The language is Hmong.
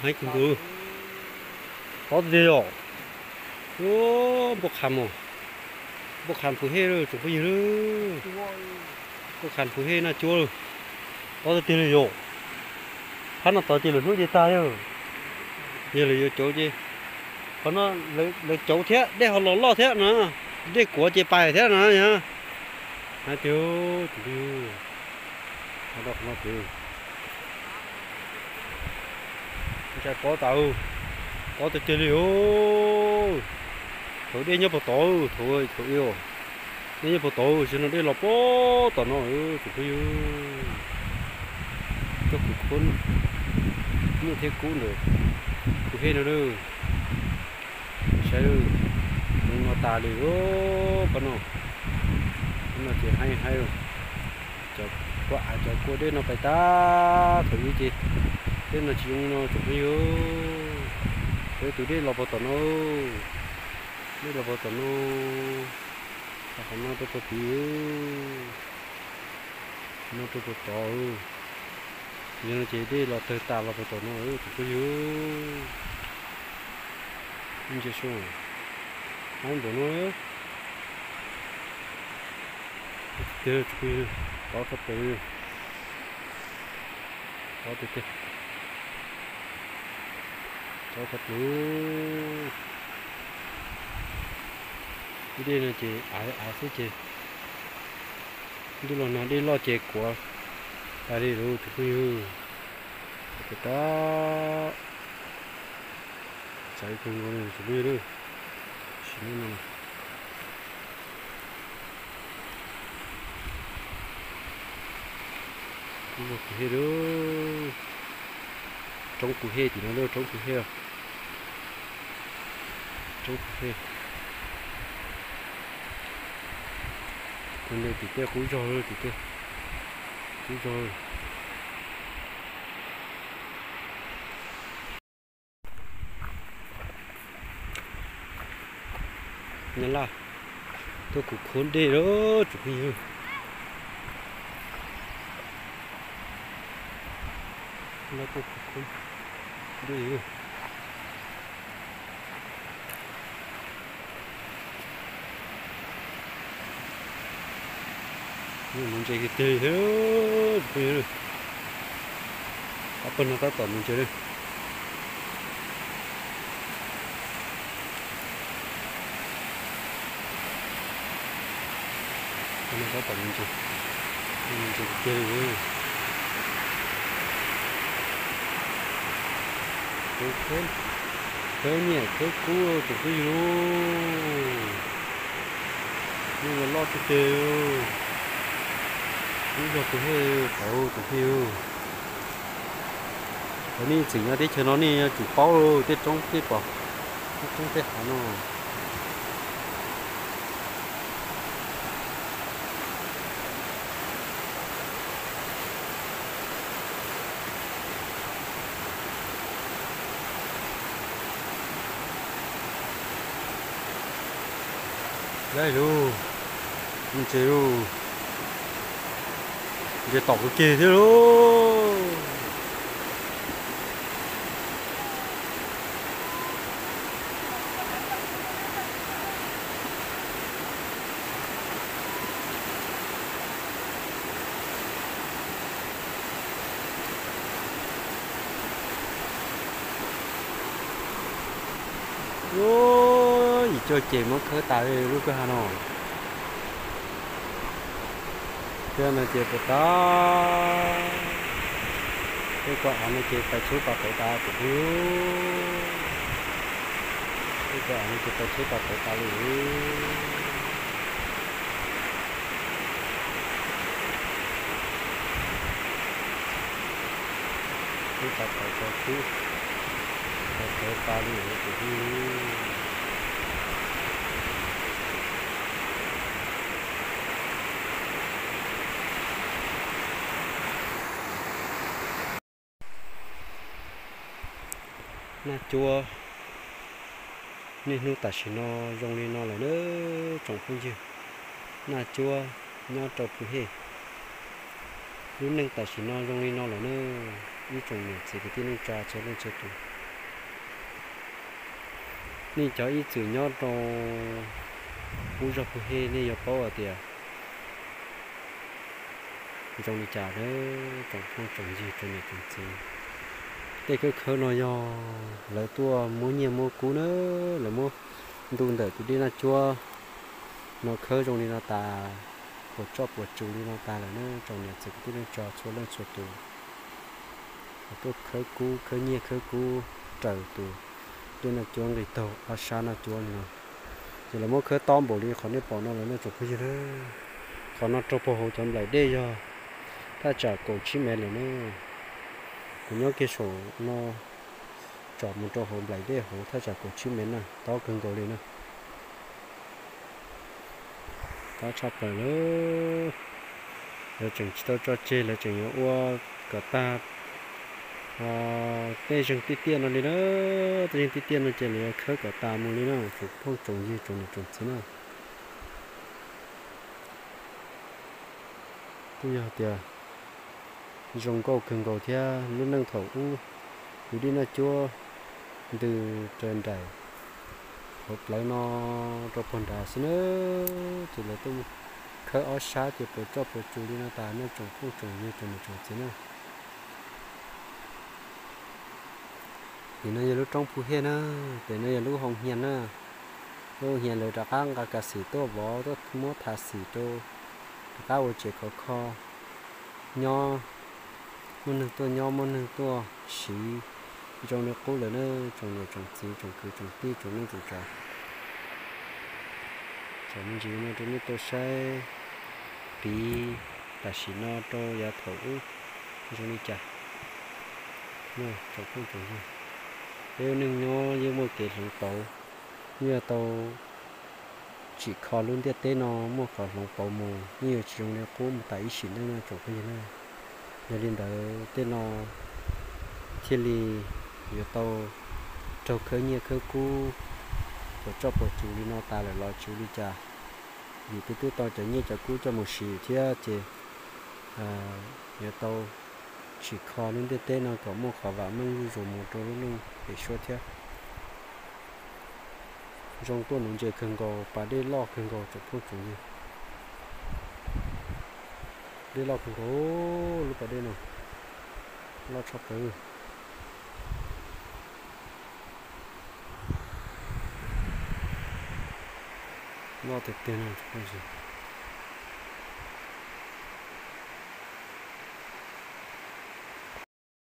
Heev kawg nkaus. Tob tiag tiag yom. Ub, npauj qha mos. Npauj qha phuv hej lawm tsoom phooj ywg lawm. Npauj qha phuv hej naj cuab lawm. Tob tiag tiag li yom. Phab no tod ces lwm hnub ces tag yog. Yog lawv yuav cauv ces qhov no lawv cauv thiab dej ho los loj thiab no. Dej kuav ces pais thiab no yog. Hais tias tsoom phooj ywg, qhov no pem ntshai pob tas, pob tiag tiag li os. Thaum dej nyob puag tod, thaum, thaum dej nyob puag tod, tam sim no dej los puag tom no tsoom phooj ywg. Tuaj kuv khuab nyiaj thiab kub ntawm kuv hej no lawm. Saib, zoo no tas li os. Pab no, pab no ces haib haib. Cov kua av cov kua dej no pais tag thaum ub ces dej no tsis zoo li no tsoom phooj ywg. Peb tus dej los puag tom no, dej los puag tom no, qhov no rau puag tid, no rau puag tod. Yog no ces dej los tawg tas los puag tom no tsoom phooj ywg. Ntsia sua, haib npaum no. Tiag tsoom phooj ywg, tob tshaj plaws li. Tob tiag tiag. Tob tshaj plaws. Ib dej no ces av av xwb ces ntuj los nag dej loj ces kuav tas li lawm tsoom phooj ywg. Tab, txav kawg nkaus li tsoom phooj ywg. Sim neej no, kuv hej lawm. Roob kuv hej tim no lawm, roob kuv hej, roob kuv hej. Tus ntawd tim tej qub zog lawm, tim tej qub zog. Nyab Laj tuaj kuv khuab dej lawm tsoom phooj ywg. Nyab Laj tuaj kuv khuab dej. Mus ntses kiag tiag li thiab tsoom phooj ywg. Ob pawg no tab tom mus ntses li. Pawg no tab tom mus ntses, mus ntses tiag tiag li. Khawb nyiaj khawb kub tsoom phooj ywg lauj. Dej los loj tiag tiag. Ib zog tus hej tau tsoom phooj ywg. Cov nej tseem nyob teb chaws no nej yuav tsum paub tej roob tej pom, tej roob tej hav no. Laib lauj, ntses lauj, ntses tom kuv kiag thiab lauj. Ub, yim cuaj ces muab khawb tas li lub kwj ha no. Tej no ces puas tas, tej kua av no ces pais tshub pas tauv tas tsoom phooj ywg. Tej kua av no ces pais tshub pas tauv tas li. Tshub pas tauv tau tshub, tau tauv tas li tsoom phooj ywg. Naj cuab, niaj hnub tam sim no zoo li no lawm nawb tsoom phooj ywg. Naj cuab nyob rau Phu Hej, lub neej tam sim no zoo li no lawm nawb. Ib tsoom niam txiv kwv tij neej tsa txhua leej txhua tus, nej cov ib txwm nyob rau qub zog Phu Hej nej yuav paub hais tias zoo li cas na, tsoom phooj tsoom ywg tsoom niam tsoom txiv. Tej khawb khawb no yog lawv tuaj muab nyiaj muab kub na, lawv muab ntu ntawm tus dej Naj Cuab no khawb zoo li no tas, puas tsuaj puas tsus li no tas lawm na tsoom niam txiv kwv tij neej tsa txhua leej txhua tus. Tuaj khawb kub khawb nyiaj khawb kub raws tus dej Naj Cuab nqis taug ob sab Naj Cuab li no. Ces lawv muab khawb tob npaum li qhov nej pom no lawm na tsoom phooj ywg na. Qhov no rau puag hauv cov nplaim dej yog thaj tsam kaum tsib mev lawm na. Kuv nyob kiag saum no tsom mus rau hauv nplaim dej hauv thaj tsam kaum tsib mev na, tob kawg nkaus li na. Tob tshaj plaws lawm. Lawv tseem tsis tau tso tseg, lawv tseem yuav ua kom tag tej zeeg tiaj tiaj no li na. Tej zeeg tiaj tiaj no ces lawv yuav khawb kom tas mus li na tsoom phooj tsoom ywg tsoom niam tsoom txiv na. Twb yog tias zoo nkauj kawg nkaus thiab lub neej thaum ub, tus dej Naj Cuab ntws raws nraim hauv plawv no rau puag nrad xwb na. Ces lawv tuaj khawb ob sab ces puas tsuaj puas tsus li no tas na tsoom phooj tsoom ywg tsoom niam tsoom txiv na. Nim no yog lub roob Phu Hej na, pem no yog lub hoo hias na. Lub hoo hias lawv rov qab nqa kas xim tuaj vov tuaj muab tha xim rau, rov qab ua tsev khov kho nyob, muaj neeg tuaj nyob muaj neeg tuaj siv zoo li qub lawm na tsoom niam tsoom txiv tsoom kwv tsoom tij tsoom neej tsoom tsav. Tsom me ntsis no rau nej tau saib piv tam sim no rau yav thaum ub zoo li cas. Tsoom phooj tsoom ywg, peb ua neej nyob yeej muaj kev hloov pauv, yeej yuav tau tsim kho lub ntiaj teb no muaj qhov hloov pauv mus, yeej yuav tsis zoo li qub mus tas ib sim neej no tsoom phooj ywg na. Yog li ntawd tej no thiaj li yuav tau raug khawb nyiaj khawb kub puas tsuaj puas tsus li no tas lawm los tsis ua li cas, vim peb twb tau cov nyiaj cov kub coj mus siv thiab ces yuav tau tsim kho lub ntiaj teb no kom muaj qhov vam meej zuj zus mus rau lub neej pem suab thiab. Zoo tuaj nuv ntses kawg nkaus, pas dej loj kawg nkaus tsoom phooj tsoom ywg. Dej loj kawg nkaus, lub pas dej no loj tshaj plaws. Loj tiag tiag no tsoom phooj ywg.